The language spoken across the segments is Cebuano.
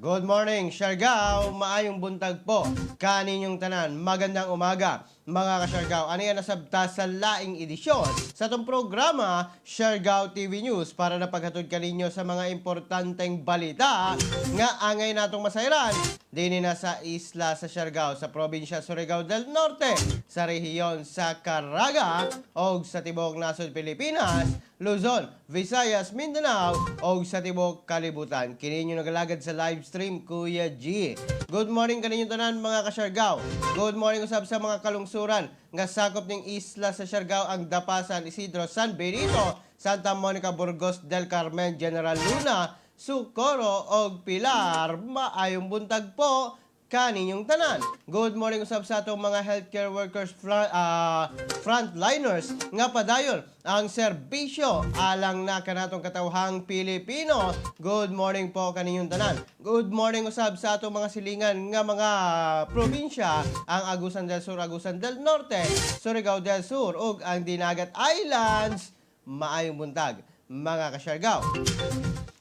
Good morning, Siargao. Maayong buntag po kaninyong tanan. Magandang umaga, mga kaSiargao. Ano yan nasabta sa laing edisyon sa itong programa, Siargao TV News, para na paghatod kaninyo sa mga importanteng balita nga angay natong masayran dini na sa isla sa Siargao, sa probinsya Surigao del Norte, sa rehiyon sa Caraga, o sa tibuok nasod Pilipinas, Luzon, Visayas, Mindanao, o sa tibuok kalibutan. Kini inyo nagalagad sa live stream, Kuya G. Good morning kaninyo tanan, mga kaSiargao. Good morning usab sa mga kalungsuran nga sakop ning isla sa Siargao, ang Dapa, San Isidro, San Benito, Santa Monica, Burgos del Carmen, General Luna, Socorro og Pilar. Maayong buntag po kaninyong tanan. Good morning usab sa atong mga healthcare workers, frontliners nga padayon ang serbisyo alang na kanatong katawhang Pilipino. Good morning po kaninyong tanan. Good morning usab sa atong mga silingan nga mga probinsya, ang Agusan del Sur, Agusan del Norte, Surigao del Sur ug ang Dinagat Islands. Maayong buntag, mga kaSiargao.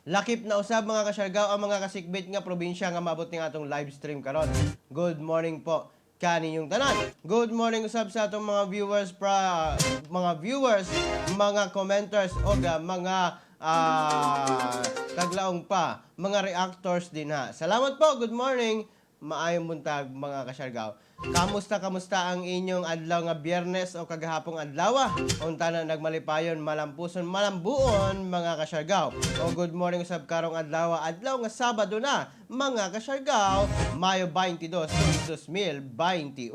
Lakip na usab, mga kaSiargao, ang mga kasikbit nga probinsya nga maabot ning atong live stream karon. Good morning po kaninyong tanan. Good morning usab sa atong mga viewers mga viewers, mga commenters o mga taglaong pa, mga reactors din ha. Salamat po. Good morning. Maayong buntag, mga kaSiargao. Kamusta, kamusta ang inyong adlaw nga Biyernes o kagahapong adlaw? Unta na nagmalipayon, malampuson, malambuon, mga kaSiargao. O good morning usab karong adlaw, adlaw nga Sabado na, mga kaSiargao, Mayo 22, 2021.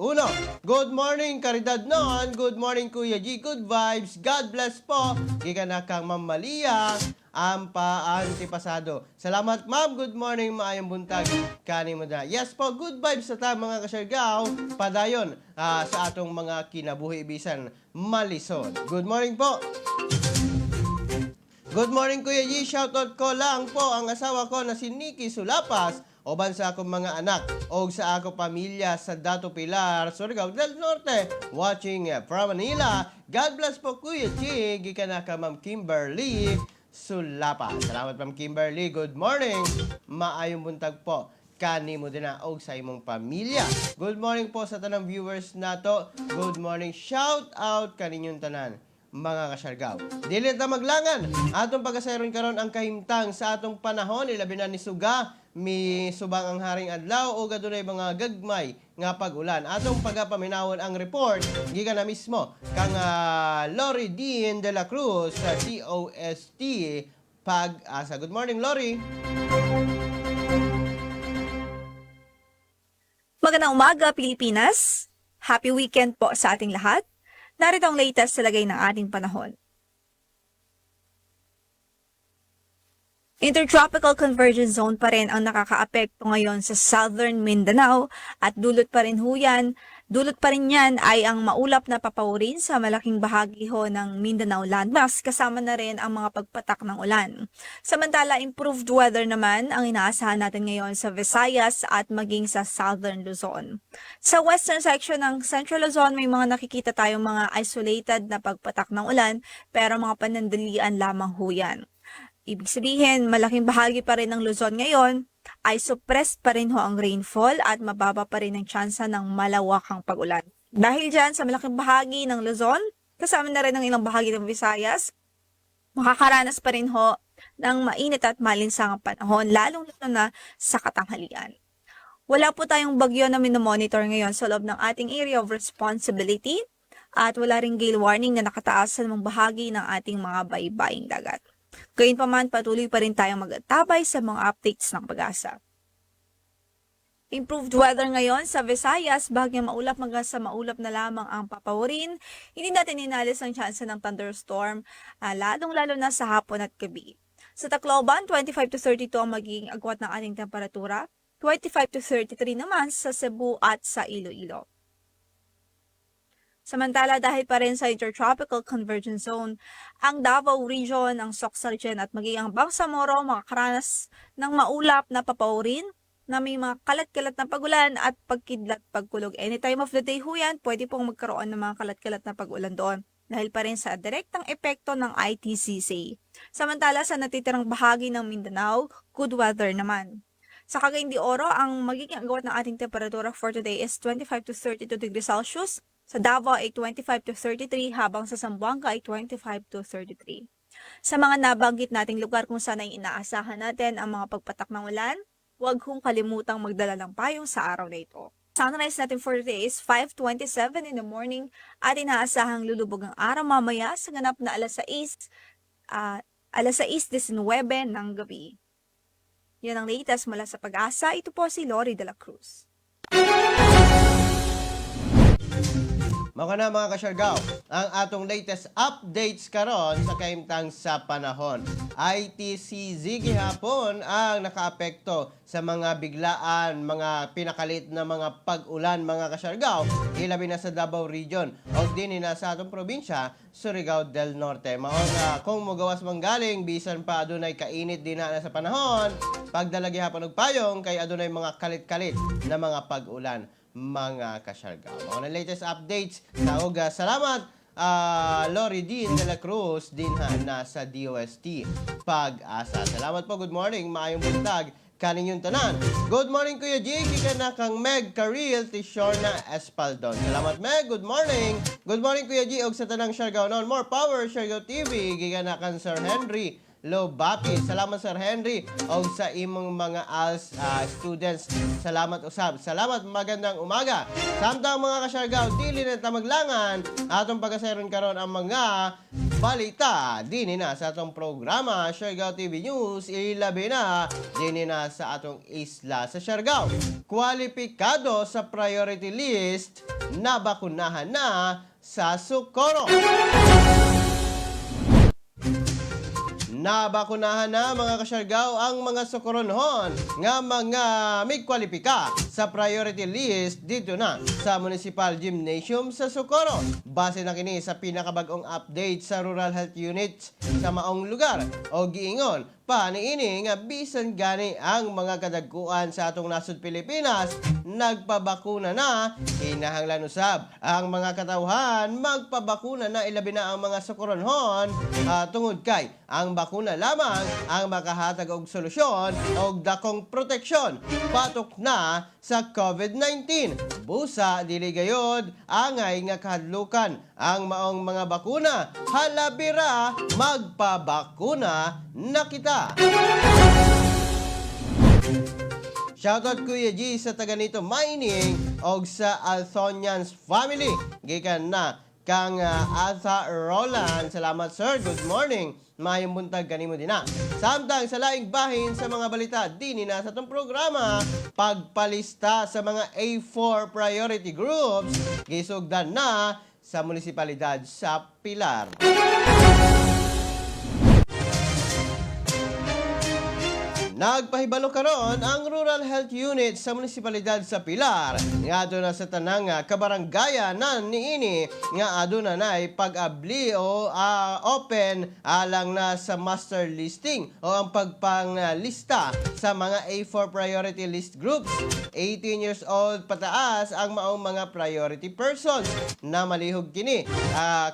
Good morning, Caridad Non. Good morning, Kuya G. Good vibes. God bless po. Gikan na kang Ma'am Malia Ampa Antipasado. Salamat, ma'am. Good morning, maayong buntag. Kani mo na. Yes po, good vibes sa ta, mga kaSiargao. Padayon sa atong mga kinabuhi bisan malisod. Good morning po. Good morning, Kuya G. Shoutout ko lang po ang asawa ko na si Nikki Sulapas uban sa akong mga anak o sa ako pamilya sa Dato Pilar, Surigao del Norte, watching from Manila. God bless po, Kuya G. Gikan na ka Ma'am Kimberly Sulapa. Salamat, Ma'am Kimberly. Good morning. Maayong buntag po kani mo din na og sa imong pamilya. Good morning po sa tanang viewers nato. Good morning. Shout out kaninyong tanan, mga kaSiargao. Dili ta maglangan. Atong pagasayron karon ang kahimtang sa atong panahon, ilabi na ni suga, mi subang ang haring adlaw o adunay mga gagmay nga pag-ulan. Atong pagapaminawon ang report gikan na mismo kang Lori Dean de la Cruz sa DOST Pag-asa. Good morning, Lori. Magandang umaga, Pilipinas! Happy weekend po sa ating lahat. Narito ang latest sa lagay ng ating panahon. Intertropical Convergence Zone pa rin ang nakakaapekto ngayon sa Southern Mindanao at dulot pa rin ho yan. Dulot pa rin yan ay ang maulap na papawrin sa malaking bahagi ho ng Mindanao landmass, kasama na rin ang mga pagpatak ng ulan. Samantala, improved weather naman ang inaasahan natin ngayon sa Visayas at maging sa Southern Luzon. Sa western section ng Central Luzon, may mga nakikita tayong mga isolated na pagpatak ng ulan, pero mga panandalian lamang ho yan. Ibig sabihin, malaking bahagi pa rin ng Luzon ngayon ay suppressed pa rin ho ang rainfall at mababa pa rin ang tsansa ng malawakang pag-ulan. Dahil dyan, sa malaking bahagi ng Luzon, kasama na rin ang ilang bahagi ng Visayas, makakaranas pa rin ho ng mainit at malinsangang panahon, lalong-lalo na sa katanghalian. Wala po tayong bagyo na minomonitor ngayon sa loob ng ating area of responsibility at wala ring gale warning na nakataas sa mga bahagi ng ating mga baybaying dagat. Gayunpaman, patuloy pa rin tayong mag-atabay sa mga updates ng Pag-asa. Improved weather ngayon sa Visayas, bahagyang maulap hanggang sa maulap na lamang ang papawarin. Hindi natin inalis ang tsansa ng thunderstorm, lalong-lalo na sa hapon at gabi. Sa Tacloban, 25 to 32 ang magiging agwat ng ating temperatura, 25 to 33 naman sa Cebu at sa Iloilo. Samantala, dahil pa rin sa Intertropical Convergence Zone, ang Davao Region, ang Soccsksargen at maging ang Bangsamoro makakaranas ng maulap na papawrin na may mga kalat-kalat na pagulan at pagkidlat pagkulog. Any time of the day ho yan, pwede pong magkaroon ng mga kalat-kalat na pag-ulan doon dahil pa rin sa direktang epekto ng ITCZ. Samantala, sa natitirang bahagi ng Mindanao, good weather naman. Sa Cagayan de Oro, ang magiging agwat ng ating temperatura for today is 25 to 32 degrees Celsius. Sa Davao ay 25 to 33, habang sa Zamboanga ay 25 to 33. Sa mga nabanggit nating lugar kung saan ay inaasahan natin ang mga pagpatak ng ulan, huwag hong kalimutang magdala ng payong sa araw na ito. Sunrise natin for today is 5:27 in the morning at inaasahang lulubog ang araw mamaya sa ganap na alas 6, alas 6:19 ng gabi. Yan ang latest mula sa PAGASA. Ito po si Lori de la Cruz. Mao kana, mga kasyargaw, ang atong latest updates karon sa kahimtang sa panahon. ITCZ gihapon ang nakaapekto sa mga biglaan, mga pinakalit na mga pag-ulan, mga kasyargaw, ilabi na sa Davao Region o dinhi na sa atong probinsya, Surigao del Norte. Mao nga kung mogawas manggaling, bisan pa adunay kainit dinha na sa panahon, pagdala gihapon og payong kay adunay mga kalit-kalit na mga pag-ulan, mga kasyargaw. Mga na latest updates sa Uga. Salamat, Lori Dean de la Cruz dinha na sa DOST PAGASA. Salamat po. Good morning. Maayong buntag kaninyong tanan. Good morning, Kuya G. Gikan na kang Meg Karil Tishorna Espaldon. Salamat, Meg. Good morning. Good morning, Kuya G. Og sa tanang Siargao noon. More power, Siargao TV. Gikan na kang Sir Henry Lobapi. Salamat, Sir Henry, og sa imong mga ALS students. Salamat usab. Salamat, magandang umaga. Samtang, mga kasyargaw, dili na ta maglangan, atong pagkasayron karon ang mga balita dini na sa atong programa Siargao TV News, ilabi na dini na sa atong isla sa Siargao. Kwalipikado sa priority list na bakunahan na sa Socorro. Nabakunahan na, mga kasyargaw, ang mga Socoronhon nga mga may kwalipika sa priority list dito na sa Municipal Gymnasium sa Socorro. Base na kini sa pinakabagong update sa Rural Health Unit sa maong lugar o giingon pa niini nga bisan gani ang mga kadagkuan sa atong nasod Pilipinas nagpabakuna na, kinahanglan usab ang mga katawhan magpabakuna na, ilabi na ang mga Socoronhon, tungod kay ang bakuna lamang ang makahatag og solusyon og dakong proteksyon batok na sa COVID-19. Busa dili gayod angay nga kahadlukan ang maong mga bakuna. Halabira magpabakuna na kita. Shoutout, Kuya G, sa taga nito Mining og sa Althonians family. Gikan na kang Asa Roland. Salamat, sir. Good morning. Maayong buntag kanimo dinha. Samtang sa laing bahin sa mga balita dinhi na sa atong programa, pagpalista sa mga A4 priority groups gisugdan na sa munisipalidad sa Pilar. Nagpahibalo karon ang Rural Health Unit sa munisipalidad sa Pilar nga aduna sa tanang kabarangaya na niini nga aduna nay pag-abli o open alang na sa master listing o ang pagpanglista sa mga A4 priority list groups. 18 years old pataas ang maong mga priority persons na malihog kini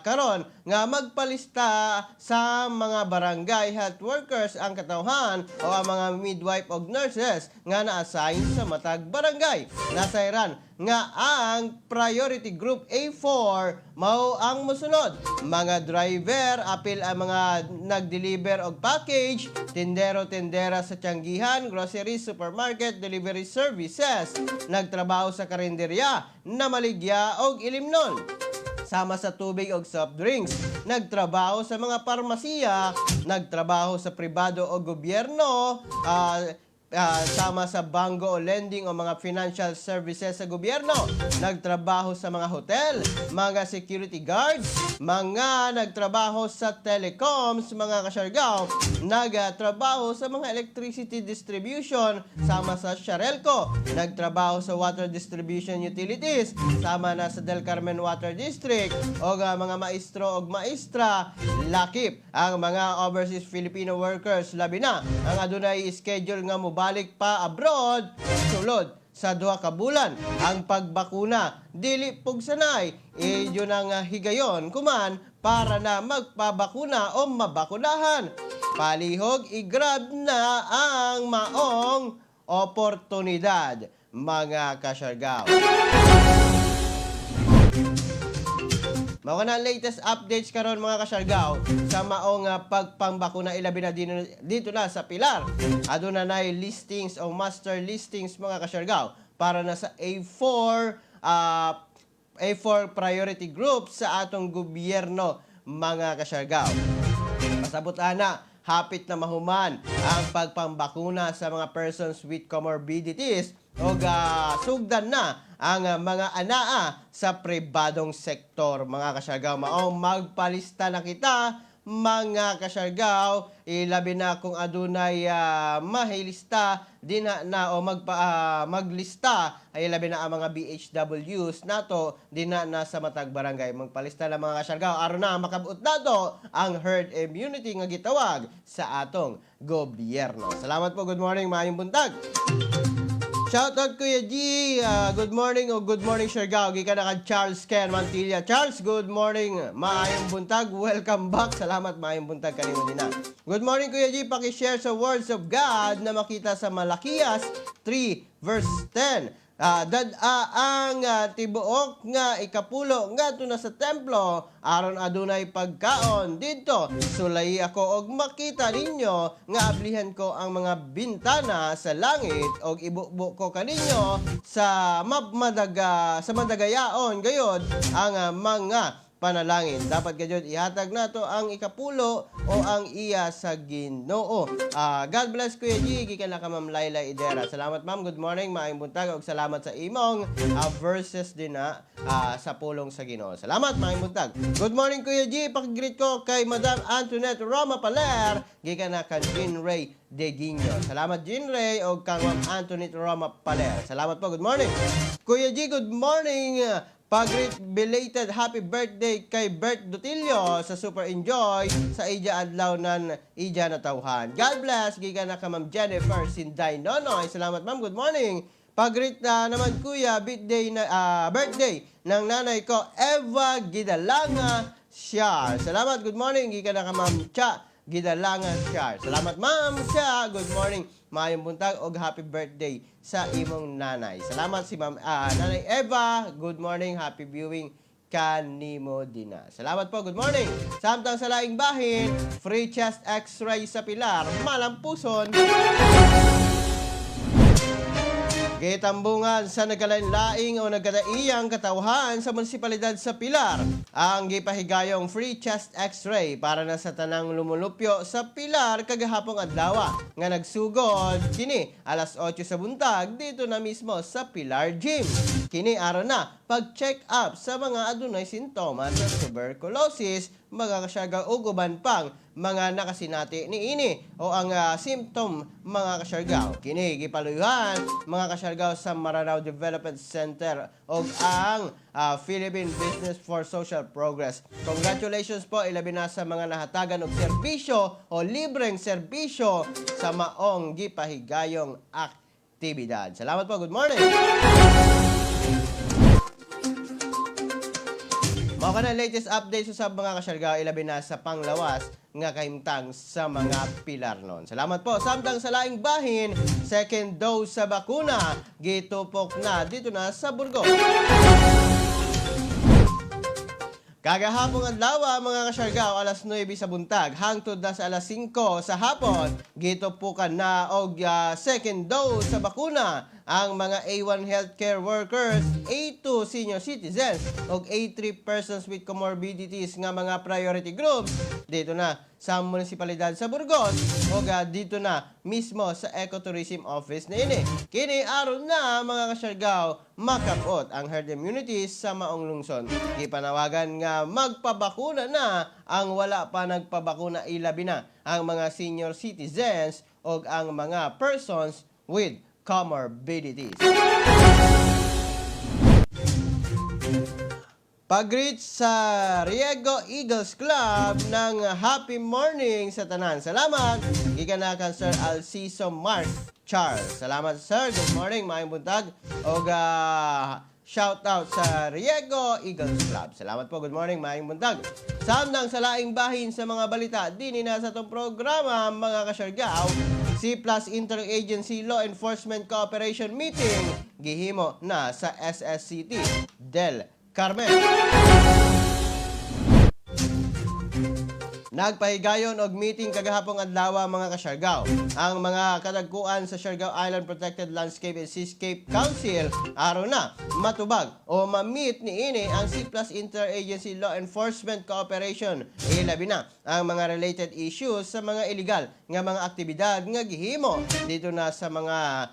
karon nga magpalista sa mga barangay health workers ang katawhan o ang mga midwife og nurses nga na-assign sa matag barangay. Nasayran nga ang priority group A4 mao ang mosunod: mga driver, apil ang mga nag-deliver og package, tindero, tindera sa tiyanggihan, grocery, supermarket, delivery services, nagtrabaho sa karinderya, namaligya og ilimnon sama sa tubig og soft drinks, nagtrabaho sa mga parmasiya, nagtrabaho sa pribado o gobyerno, sama sa bangko o lending o mga financial services sa gobyerno, nagtrabaho sa mga hotel, mga security guards, mga nagtrabaho sa telecoms, mga kasyargaw, nagtrabaho sa mga electricity distribution sama sa Sharelco, nagtrabaho sa water distribution utilities sama na sa Del Carmen Water District o mga maestro og maestra, lakip ang mga overseas Filipino workers, labi na ang adunay schedule nga mobalik pa abroad sulod sa 2 ka bulan. Ang pagbakuna dili pugsanay, iyon ang higayon kuman para na magpabakuna o mabakunahan. Palihog i-grab na ang maong oportunidad, mga kasyargaw. Mao na ang latest updates karon, mga kasyargaw, sa maong pagpangbakuna, ilabi na dito na sa Pilar. Aduna na listings o master listings, mga kasyargaw, para na sa A4 priority group sa atong gobyerno, mga kasyargaw. Pasabot ana, hapit na mahuman ang pagpambakuna sa mga persons with comorbidities o sugdan na ang mga anaa sa pribadong sektor, mga kasyargaw. Maong magpalista na kita, mga kasyargaw, ilabi na kung adunay mahilista dinha na o maglista ay ilabi na ang mga BHWs nato dinha na sa matag barangay. Magpalista na, mga kasyargaw, aron na makabot nato ang herd immunity nga gitawag sa atong gobyerno. Salamat po. Good morning, maayong buntag. Shoutout, Kuya G. Good morning o good morning, Siargao. Gikan na kang Charles Ken Mantilla. Charles, good morning. Maayong buntag. Welcome back. Salamat, maayong buntag kanimo din na. Good morning, Kuya G. Paki-share sa words of God na makita sa Malakias 3 verse 10. Dad-a ang tibuok nga ikapulo ngadto na sa templo aron adunay pagkaon didto. Sulay ako og makita ninyo nga ablihan ko ang mga bintana sa langit og ibubo ko kaninyo sa mabmadaga sa madagayaon gayod ang mga panalangin. Dapat gayud ihatag nato ang ikapulo o ang iya sa Ginoo. God bless, Kuya G, gikan na ka Ma'am Laila Idera. Salamat, ma'am. Good morning, maayong buntag ug salamat sa imong verses din na sa pulong sa Ginoo. Salamat, maayong buntag. Good morning, Kuya G. Paki-greet ko kay Madam Antoinette Roma Paler, gikan na kan Jean Ray De Guinyo. Salamat, Jean Ray, o kang Ma'am Antoinette Roma Paler. Salamat po. Good morning. Kuya G, good morning. Pag-greet belated happy birthday kay Bert Dutilio sa Super Enjoy sa Ija Adlaw nan Ija Natawhan. God bless. Gikan na ka Ma'am Jennifer Sinday Nonoy. Salamat, ma'am. Good morning. Pag-greet na naman, kuya, birthday ng nanay ko, Eva Gidalanga Siar. Salamat. Good morning. Gikan na ka Ma'am Cha Gidalanga Siar. Salamat, Ma'am Cha. Good morning. Maayong buntag og happy birthday sa imong nanay. Salamat si Ma'am Nanay Eva. Good morning. Happy viewing kanimo dina. Salamat po. Good morning. Samtang sa laing bahin, free chest x-ray sa Pilar, malampuson. Gitambungan sa nagkalain-laing o nagkadaiyang katawhan sa munisipalidad sa Pilar ang gipahigayong free chest x-ray para na sa tanang lumulupyo sa Pilar kagahapong adlaw nga nagsugod kini alas 8 sa buntag dito na mismo sa Pilar Gym. Kini aron na pag-check up sa mga adunay sintomas sa tuberculosis, mga kasyargaw, ug uban pang mga nakasinati niini o ang symptom, mga kasyargaw. Kini gipaluyuhan, mga kasyargaw, sa Maranao Development Center o ang Philippine Business for Social Progress. Congratulations po, ilabi na sa mga nahatagan og serbisyo o libreng serbisyo sa maong gipahigayong aktibidad. Salamat po. Good morning. Mao kana latest updates sa mga kasyargao, ilabi na sa panglawas nga kahimtang sa mga Pilar nun. Salamat po. Samtang sa laing bahin, second dose sa bakuna gitupok na dito na sa Burgos. Kagahapong adlaw, mga kasyargao, alas 9 sa buntag hangtod na sa alas 5 sa hapon, gitupukan na og second dose sa bakuna ang mga A1 healthcare workers, A2 senior citizens ug A3 persons with comorbidities nga mga priority groups dito na sa munisipalidad sa Burgos o dito na mismo sa Ecotourism Office na ini. Kini aron na, mga kasyargaw, makapot ang herd immunity sa maong lungsod. Gipanawagan nga magpabakuna na ang wala pa nagpabakuna, ilabi na ang mga senior citizens o ang mga persons with comorbidities. Pag-greet sa Riego Eagles Club ng happy morning sa tanan. Salamat. Gikan na kan Sir Alciso Mark Charles. Salamat, sir. Good morning. Maayong buntag. Og shout out sa Riego Eagles Club. Salamat po. Good morning. Maayong buntag. Samtang sa laing bahin sa mga balita, dini na sa atong programa, mga kasyargaw, C+ Interagency Law Enforcement Cooperation Meeting gihimo na sa SSCT del Carmen. Nagpahigayon og meeting kagahapong adlaw, mga kasyargaw, ang mga kadagkuan sa Siargao Island Protected Landscape and Seascape Council aron na matubag o ma-meet niini ang C+ Interagency Law Enforcement Cooperation, ilabi na ang mga related issues sa mga illegal nga mga aktibidad nga gihimo dito na sa mga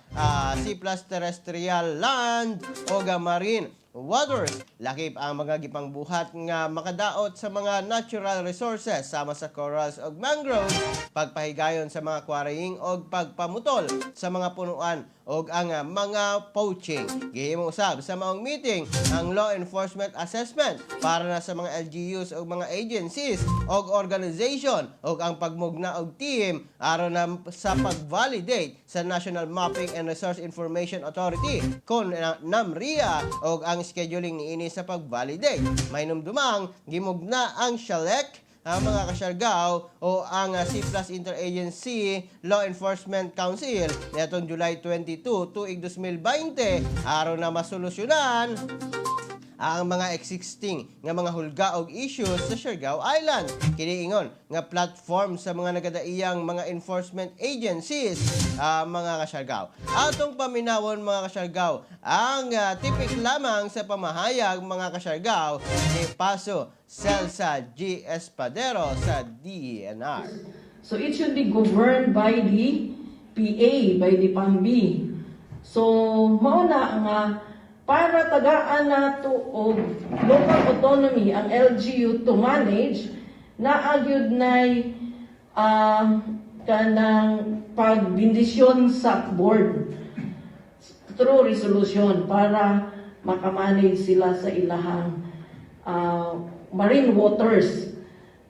C+ terrestrial, land o marine waters. Lakip ang mga gipangbuhat nga makadaot sa mga natural resources sama sa corals ug mangroves, pagpahigayon sa mga quarrying og pagpamutol sa mga punuan ug ang mga poaching. Gihimo usab sa maong meeting ang law enforcement assessment para na sa mga LGUs ug mga agencies ug organization ug ang pagmugna og team aron na sa pag-validate sa National Mapping and Resource Information Authority kon NAMRIA og ang scheduling niini sa pag-validate. Mahinumdumang gimugna ang SHALEC ang mga kasyargaw o ang C+ Interagency Law Enforcement Council nitong July 22, tuig 2020 aron na masolusyonan ang mga existing nga mga hulga og issues sa Siargao Island. Kini ingon nga platform sa mga nagadaiyang mga enforcement agencies, mga kasyargaw. Atong paminawon, mga kasyargaw, ang tipik lamang sa pamahayag, mga kasyargaw, ni Paso Celsa G. Espadero sa DENR. So it should be governed by the PA, by the PAMB. So mao na nga para tagaan nato og local autonomy ang LGU to manage, naa gyud nay kanang pagbindisyon sa board through resolution para makamanage sila sa ilahang marine waters.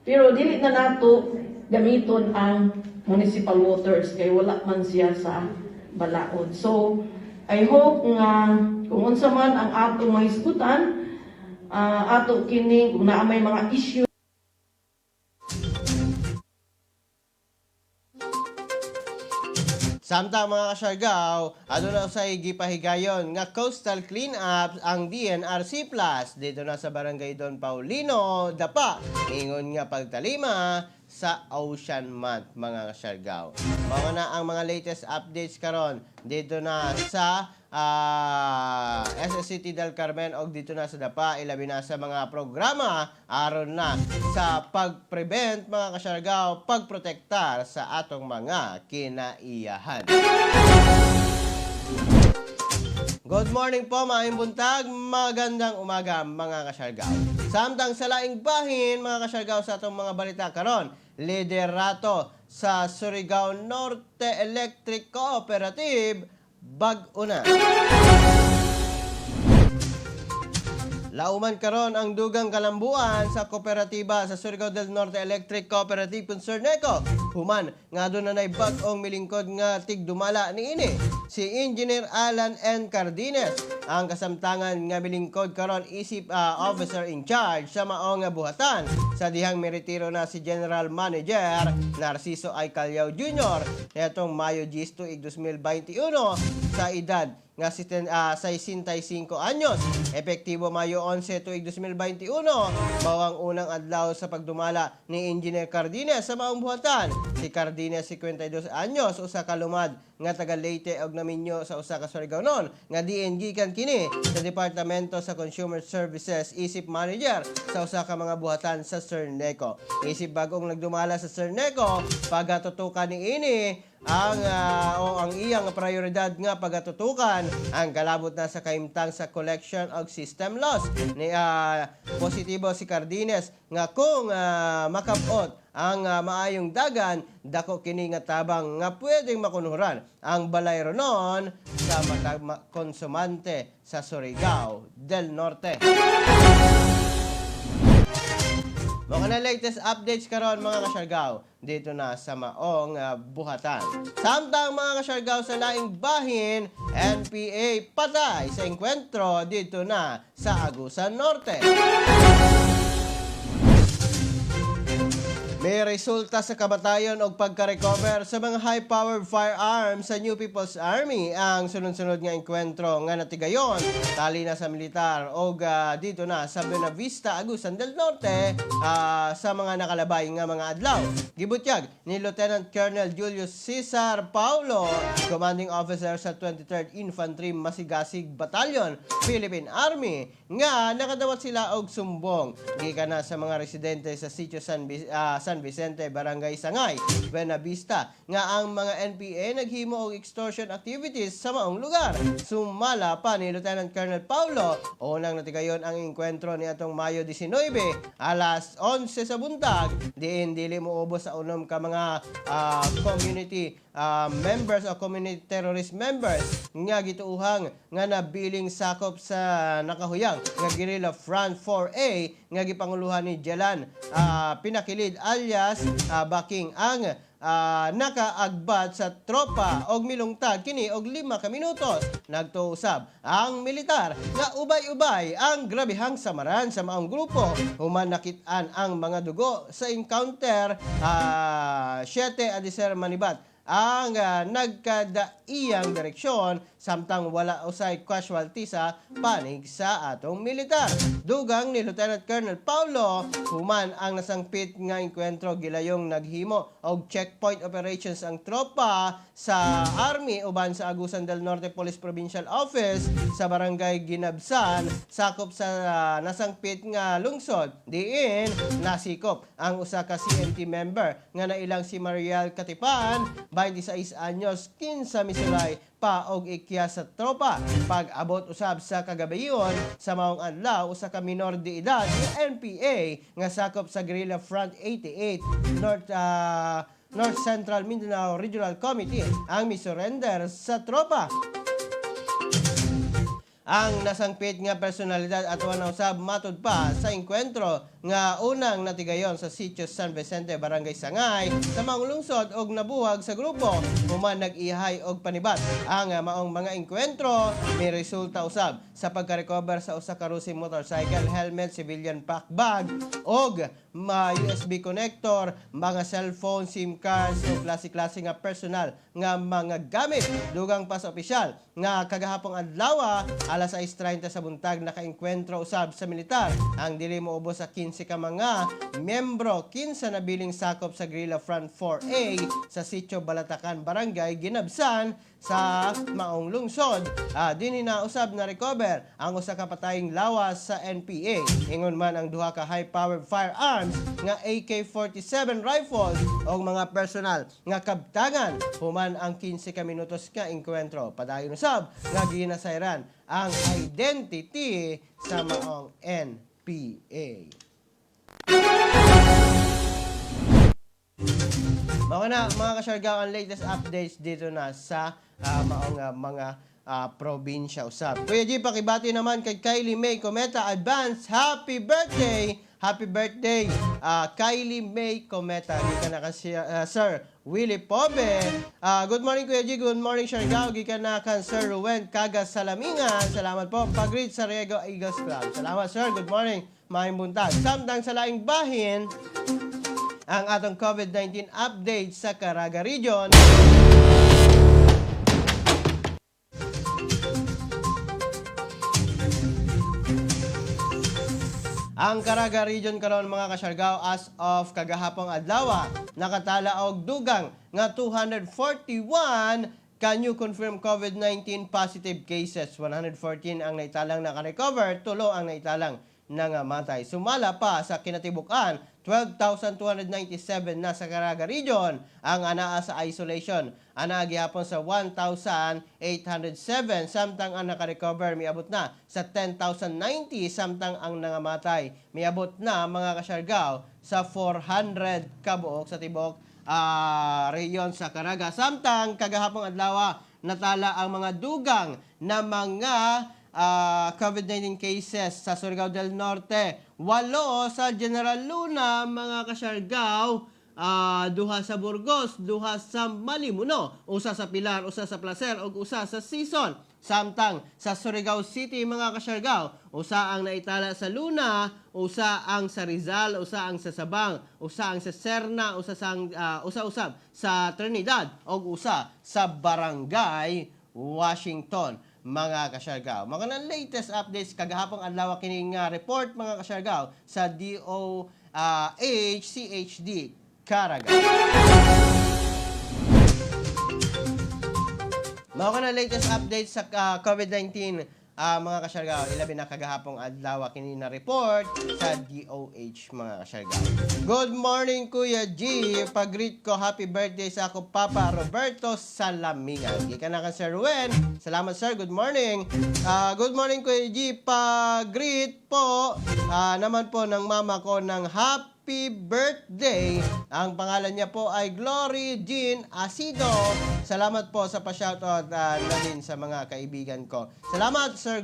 Pero dili na nato gamiton ang municipal waters kay wala man siya sa balaod. So I hope nga kung unsa man ang atong mahisgutan, ato kining kung naa may mga issue. Samtang, mga kasyargaw, aduna usay gipahigayon nga coastal clean-up ang DNRC Plus dito na sa Barangay Don Paulino, Dapa. Ingon nga pagtalima sa Ocean Month, mga kasyargaw. Mao na ang mga latest updates karon dito na sa SSCT del Carmen og dito na sa Dapa, ilabi na sa mga programa aron na sa pag-prevent, mga kasyargaw, pagprotektar sa atong mga kinaiyahan. Good morning po, maayong buntag, magandang umaga, mga kasyargaw. Samtang sa laing bahin, mga kasyargaw, sa atong mga balita karon, liderato sa Surigao Norte Electric Cooperative, bag-o na. Lauman karon ang dugang kalambuan sa kooperatiba sa Surigao del Norte Electric Cooperative Concerneco. Human nga aduna nay bag-ong milingkod nga tigdumala niini. Si Engineer Alan N. Cardines ang kasamtangan nga milingkod karon isip officer in charge sa maong buhatan sa dihang miretiro na si General Manager Narciso I. Calyao Jr. Netong Mayo 10 tuig 2021 sa edad nga 65 anyos. Epektibo Mayo 11 tuig 2021, mao ang unang adlaw sa pagdumala ni Engineer Cardines sa maong buhatan. Si Cardines, 52 anyos, usa ka lumad nga taga Leyte og naminyo sa usa ka Surigaonon nga diin gikan kini sa Departamento sa Consumer Services isip manager sa usa ka mga buhatan sa Cerneco. Isip bagong nagdumala sa Cerneco, pagatutukan niini ang o ang iyang prioridad nga pagatutukan ang kalabot na sa kahimtang sa collection og system loss. Ni positibo si Cardines nga kung makabot ang maayong dagan, dako kini nga tabang nga pwedeng makunhuran ang balay ronon sa matag konsumante sa Surigao del Norte. Mga na latest updates karon, mga kasyargaw, dito na sa maong buhatan. Samtang, mga kasyargaw, sa laing bahin, NPA patay sa engkwentro dito na sa Agusan Norte. May resulta sa kamatayon og pagka-recover sa mga high-powered firearms sa New People's Army ang sunod-sunod nga engkwentro nga natigayon tali na sa militar og dito na sa Buenavista, Agusan del Norte sa mga nakalabay nga mga adlaw. Gibutyag ni Lieutenant Colonel Julius Cesar Paulo, commanding officer sa 23rd Infantry Masigasig Battalion, Philippine Army, nga nakadawat sila og sumbong gikan na sa mga residente sa sitio San Vicente, Barangay Sangay, Buenavista, nga ang mga NPA naghimo og extortion activities sa maong lugar. Sumala pa ni Lieutenant Colonel Paulo, unang natigayon ang engkwentro ni atong Mayo 19, alas 11 sa buntag, diin dili moubos sa 6 ka mga community members o community terrorist members nga gituuhang nga nabiling sakop sa nakahuyang nga Guerrilla Front 4A nga gipanguluhan ni Jelan Pinakilid alias Baking ang nakaagbat sa tropa og milungtag kini og 5 ka minutos. Nagtuo usab ang militar nga ubay-ubay ang grabihang samaran sa maong grupo human nakit-an ang mga dugo sa encounter. 7 Adiser Manibat ang nagkadaiyang direksyon samtang wala usay casualty sa panig sa atong militar. Dugang ni Lieutenant Colonel Paulo, human ang nasangpit nga engkwentro, gilayong naghimo og checkpoint operations ang tropa sa army uban sa Agusan del Norte Police Provincial Office sa Barangay Ginabsan, sakop sa nasangpit nga lungsod, diin nasikop ang usa ka CMT member nga nailang si Mariel Katipan, 26 anyos, kinsa misulay pa og ikya sa tropa. Pag-abot usab sa kagabiyon sa maong adlaw, usa ka minor de edad nga NPA nga sakop sa Guerrilla Front 88 North Central Mindanao Regional Committee ang misurrender sa tropa. Ang nasangpit nga personalidad at na usab matud pa sa engkwentro nga unang natigayon sa sitio San Vicente, Barangay Sangay sa maong lungsod og nabuwag sa grupo human nag-ihay og panibat. Ang maong mga engkwentro may resulta usab sa pagka-recover sa usa ka Rusi motorcycle, helmet, civilian pack bag og mga USB connector, mga cellphone, SIM cards o klase-klase nga personal nga mga gamit. Dugang pa sa opisyal nga kagahapong adlaw, alas 6:30 sa buntag, nakaengkwentro usab sa militar ang dili moubos sa 15 ka mga miyembro kinsa nabiling sakop sa Guerrilla Front 4A sa sitio Balatakan, Barangay Ginabsan sa maong lungsod. Dinhi na usab na recover ang usa ka patayng lawas sa NPA. Ingon man ang duha ka high-powered firearms nga AK-47 rifles o mga personal nga kabtangan human ang 15 ka minutos nga engkwentro. Padayon usab nga ginasayran ang identity sa maong NPA. Mga na, mga kasyargaw, ang latest updates dito na sa maong mga probinsya usab. Kuya G, pakibati naman kay Kylie May Cometa. Advance, happy birthday! Happy birthday, Kylie May Cometa. Gikan na kan si Sir Willie Pobe. Good morning, Kuya G. Good morning, Siargao. Gikan na kan Sir Ruwen Kaga Salamingan. Salamat po. Pag-greet sa Riego Eagles Club. Salamat, sir. Good morning. Maayong buntag. Samtang sa laing bahin, ang atong COVID-19 update sa Caraga Region. Ang Caraga Region karon, mga kasyargao, as of kagahapong adlaw, nakatala og dugang nga 241 ka new confirmed COVID-19 positive cases. 114 ang naitalang naka-recover, 3 ang naitalang nangamatay. Sumala pa sa kinatibuk-an, 12,297 na sa Caraga Region ang anaa sa isolation. Anaa gihapon sa 1,807 samtang ang naka-recover miabot na sa 10,090, samtang ang nangamatay miabot na, mga kasyargaw, sa 400 kabuok sa tibok rehiyon sa Caraga. Samtang kagahapong adlaw, natala ang mga dugang na mga COVID-19 cases sa Surigao del Norte. 8 sa General Luna, mga kasyargaw. Duha sa Burgos, duha sa Malimuno, usa sa Pilar, usa sa Placer ug usa sa Sison. Samtang sa Surigao City, mga kasyargaw, usa ang naitala sa Luna, usa ang sa Rizal, usa ang sa Sabang, usa ang sa Serna, usa usab sa Trinidad ug usa sa Barangay Washington, mga kasyargaw. Mga na latest updates kagahapon adlaw kining report, mga kasyargaw, sa DOH CHD Caraga. Mao na latest updates sa COVID-19, mga kasyargaw, ilabi na kagahapong adlaw kini na report sa DOH, mga kasyargaw. Good morning, Kuya G. Pag-greet ko, happy birthday sa ako Papa Roberto Salamingan. Gikan na kan Sir Ruben. Salamat, sir, good morning. Good morning, Kuya G. Pag-greet po naman po ng mama ko ng happy birthday. Ang pangalan niya po ay Glory Jean Asido. Salamat po sa pa-shoutout na din sa mga kaibigan ko. Salamat, Sir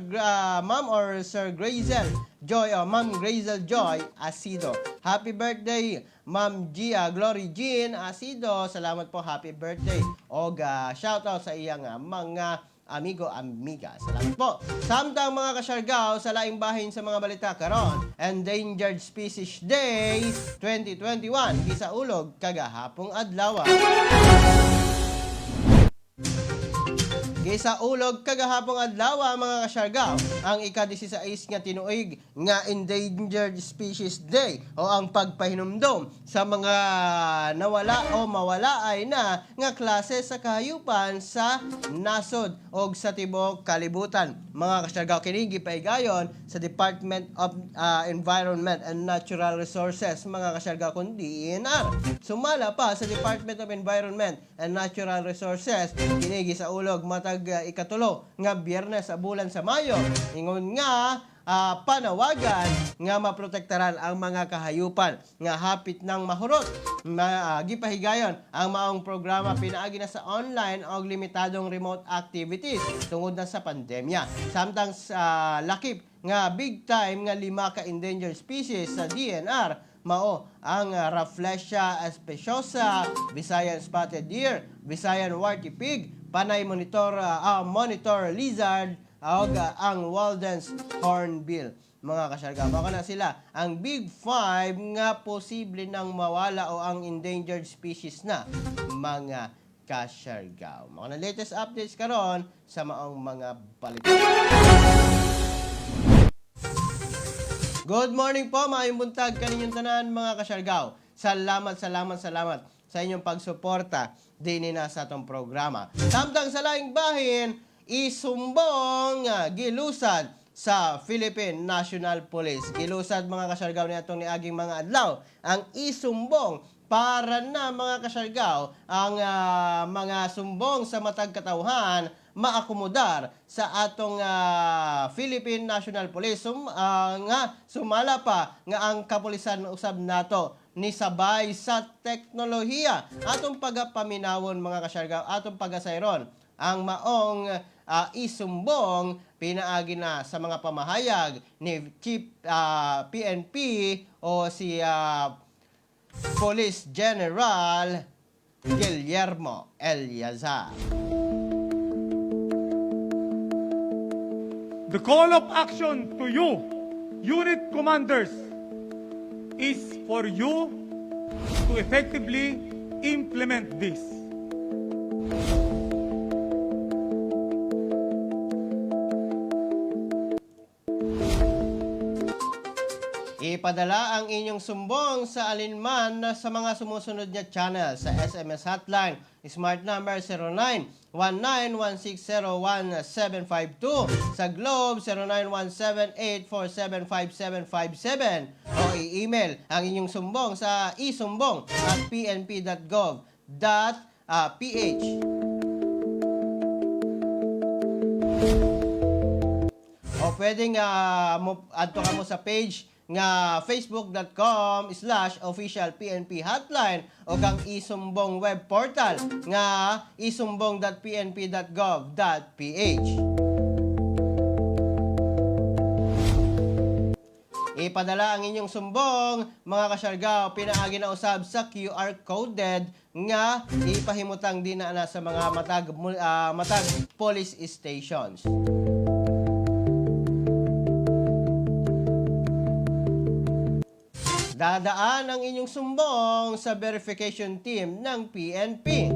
Ma'am or Sir Grazel Joy, oh, Ma'am Grazel Joy Asido. Happy birthday, Ma'am Gia Glory Jean Asido. Salamat po, happy birthday. Og shoutout sa iyang mga amigo, amiga. Salamat po. Samtang, mga kasyargaw, sa laing bahin sa mga balita karon, Endangered Species Day 2021 gisaulog kagahapong adlaw. Gisaulog kagahapong adlaw, mga kasyargaw, ang ika-16 nga tinuig nga Endangered Species Day o ang pagpahinumdom sa mga nawala o mawala ay na nga klase sa kahayupan sa nasod o sa tibuok kalibutan. Mga kasyargaw, kini gipaigayon sa Department of Environment and Natural Resources, mga kasyargaw, kun DENR. Sumala pa sa Department of Environment and Natural Resources, kini gisaulog matag 3 nga Biyernes sa bulan sa Mayo. Ingon nga panawagan nga maprotektaran ang mga kahayupan nga hapit ng mahurot. Gipahigayon ang maong programa pinaagi na sa online o limitadong remote activities tungod na sa pandemya. Samtang sa lakip nga big time nga lima ka endangered species sa DENR mao ang Rafflesia speciosa, Visayan spotted deer, Visayan warty pig, Panay monitor lizard ug ang Walden's hornbill. Mga kasyargaw, baka na sila ang big five nga posible nang mawala o ang endangered species na, mga kasyargaw. Mga na latest updates karon sa maong mga balita. Good morning po, maayong buntag kaninyong tanan, mga kasyargaw. Salamat, salamat, salamat sa inyong pagsuporta din na sa atong programa. Samtang sa laing bahin, isumbong gilusad sa Philippine National Police. Gilusad, mga kasyargaw, ni atong niaging mga adlaw ang isumbong para na, mga kasyargaw, ang mga sumbong sa matag katawhan maakomodar sa atong Philippine National Police. Nga sumala pa nga ang kapulisan usab nato ni sabay sa teknolohiya. Atong pagapaminawon, mga kasyargaw, atong pagasayron ang maong isumbong pinaagi na sa mga pamahayag ni Chief PNP o si Police General Guillermo Eleazar. The call of action to you, unit commanders, is for you to effectively implement this. Ipadala ang inyong sumbong sa alinman na sa mga sumusunod na channel sa SMS hotline, smart number 09191601-752, sa Globe 0917-847-5757, o i-email ang inyong sumbong sa isumbong@pnp.gov.ph. O pwedeng mo, adto ka mo sa page nga facebook.com/officialPNPhotline o kang isumbong web portal nga isumbong.pnp.gov.ph. Ipadala ang inyong sumbong, mga kasyargaw, pinaagi na usab sa QR coded nga ipahimutang din na sa mga matag police stations. Dadaan ang inyong sumbong sa verification team ng PNP.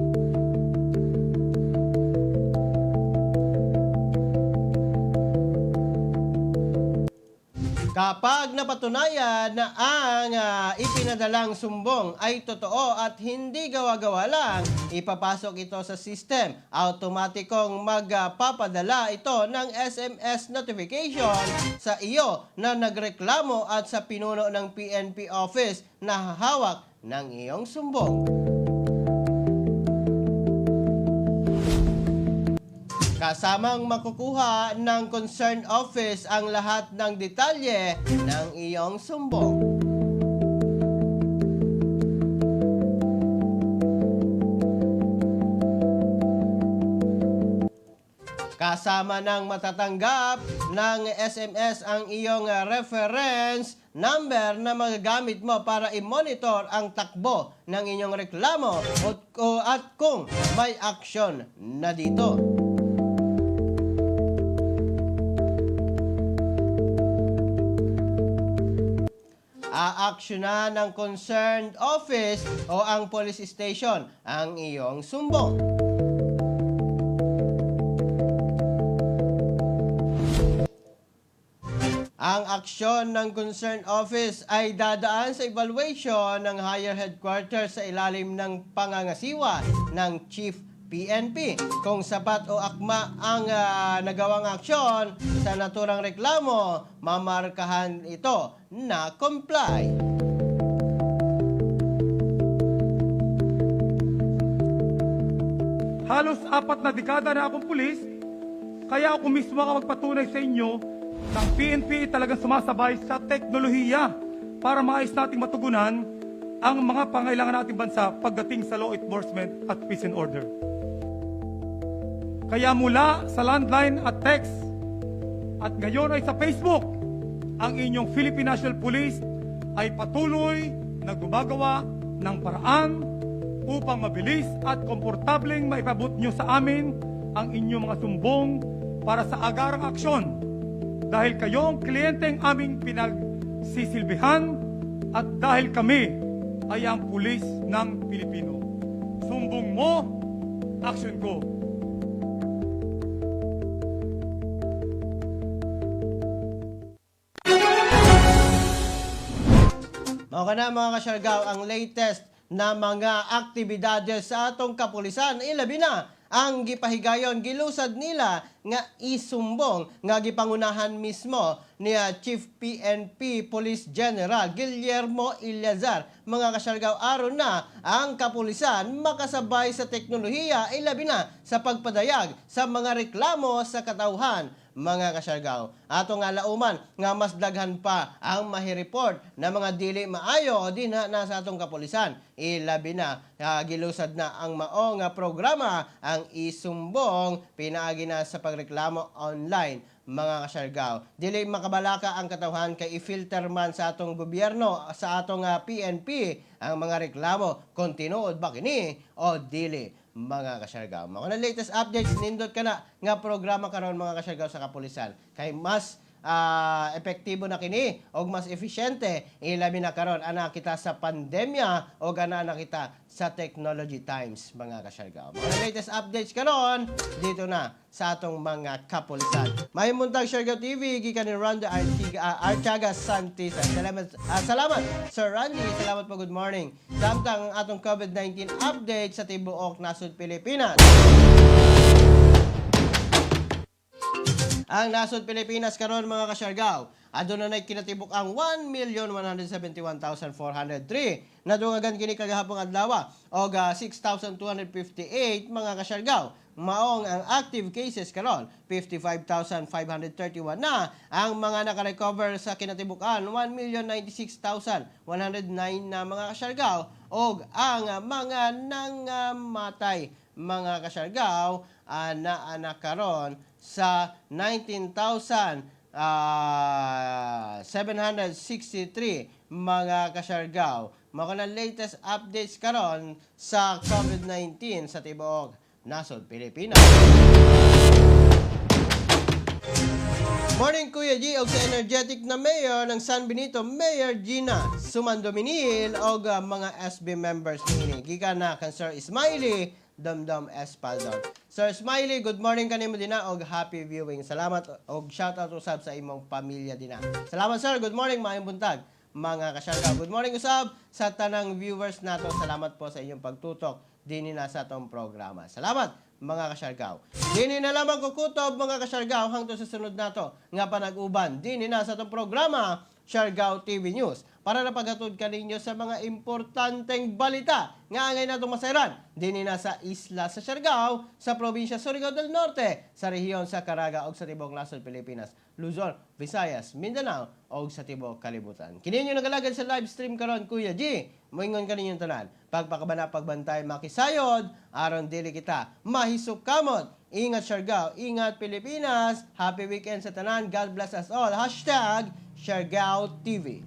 Kapag napatunayan na ang ipinadalang sumbong ay totoo at hindi gawa-gawa lang, ipapasok ito sa system. Automatikong magpapadala ito ng SMS notification sa iyo na nagreklamo at sa pinuno ng PNP office na hahawak ng iyong sumbong. Kasamang makukuha ng concerned office ang lahat ng detalye ng iyong sumbong. Kasama ng matatanggap ng SMS ang iyong reference number na magagamit mo para i-monitor ang takbo ng inyong reklamo at kung may aksyon na dito. Aaksyonan ng concerned office o ang police station ang iyong sumbong. Ang aksyon ng concerned office ay dadaan sa evaluation ng higher headquarters sa ilalim ng pangangasiwa ng Chief PNP. Kung sapat o akma ang nagawang aksyon sa naturang reklamo, mamarkahan ito na comply. Halos 4 na dekada na akong pulis, kaya ako mismo ang magpatunay sa inyo na ang PNP ay talagang sumasabay sa teknolohiya para maayos nating matugunan ang mga pangailangan nating bansa pagdating sa law enforcement at peace and order. Kaya mula sa landline at text at ngayon ay sa Facebook, ang inyong Philippine National Police ay patuloy na gumagawa ng paraan upang mabilis at komportableng maipabot nyo sa amin ang inyong mga sumbong para sa agarang aksyon. Dahil kayo ang kliyenteng aming pinagsisilbihan at dahil kami ay ang pulis ng Pilipino. Sumbong mo, aksyon ko. Mao kana, mga kasyargaw, ang latest na mga aktibidades sa atong kapulisan. Ilabi na ang gipahigayon, gilusad nila nga isumbong nga gipangunahan mismo ni Chief PNP Police General Guillermo Eleazar. Mga kasyargaw, aron na ang kapulisan makasabay sa teknolohiya, ilabi na sa pagpadayag sa mga reklamo sa katawhan, mga kasyargaw. Ato nga lauman nga mas daghan pa ang mahireport na mga dili maayo dinha na sa atong kapulisan. Ilabi na gilusad na ang mao nga programa, ang isumbong pinaagi na sa pagreklamo online, mga kasyargaw. Dili makabalaka ang katawhan kay i-filter man sa atong gobyerno, sa atong PNP ang mga reklamo kung tinuod ba kini o dili, mga kasyargaw. Mga na latest updates, nindot ka na nga programa karon, mga kasyargaw, sa kapulisan. Kay mas epektibo na kini og mas efisyente, ilabi na karon ana kita sa pandemya o ana na kita sa technology times, mga kasyargaw. Mga latest updates karon dito na sa atong mga kapulisan. May muntag, Siargao TV, gikan ni Randa Artiaga Santisa. Salamat, Sir Randy. Salamat po, good morning. Samtang ang atong COVID-19 update sa tibuok nasod Pilipinas. Ang nasod Pilipinas karon, mga kasyargaw, aduna nay kinatibuk ang 1,171,403. Nadungagan kini kagahapon adlaw og 6,258, mga kasyargaw. Maong ang active cases karon 55,531 na. Ang mga nakarecover sa kinatibukan 1,096,109 na, mga kasyargaw, og ang mga nangamatay, mga kasyargaw, ana ana karon sa 19,000 763, mga kasyargaw. Mao na latest updates karon sa COVID-19 sa tibuok nasod Pilipinas. Morning, Kuya G, og sa energetic na mayor ng San Benito, Mayor Gina Sumandominil, og mga SB members niini. Gikan na kan Sir Ismaili Damdam Espaldon. Sir Smiley, good morning kanimo dina og happy viewing. Salamat og shout out usab sa imong pamilya dina. Salamat, sir, good morning, maayong buntag, mga kasyargaw. Good morning usab sa tanang viewers nato. Salamat po sa inyong pagtutok dinhi na sa atong programa. Salamat, mga kasyargaw. Dini na lamang kukutob, mga kasyargaw, hangtod sa sunod nato nga panag-uban dini na sa atong programa Siargao TV News para na paghatod kaninyo sa mga importanteng balita nga angay natong masayran dinhi na sa isla sa Siargao, sa probinsya Surigao del Norte, sa rehiyon sa Caraga ug sa tibuok nasod Pilipinas, Luzon, Visayas, Mindanao ug sa tibuok kalibutan. Kini inyo nagalagad sa live stream karon, Kuya G. Moingon kaninyong tanan. Pagpakabana, pagbantay, makisayod aron dili kita mahisukamot. Ingat, Siargao, ingat, Pilipinas. Happy weekend sa tanan. God bless us all. #SiargaoTV.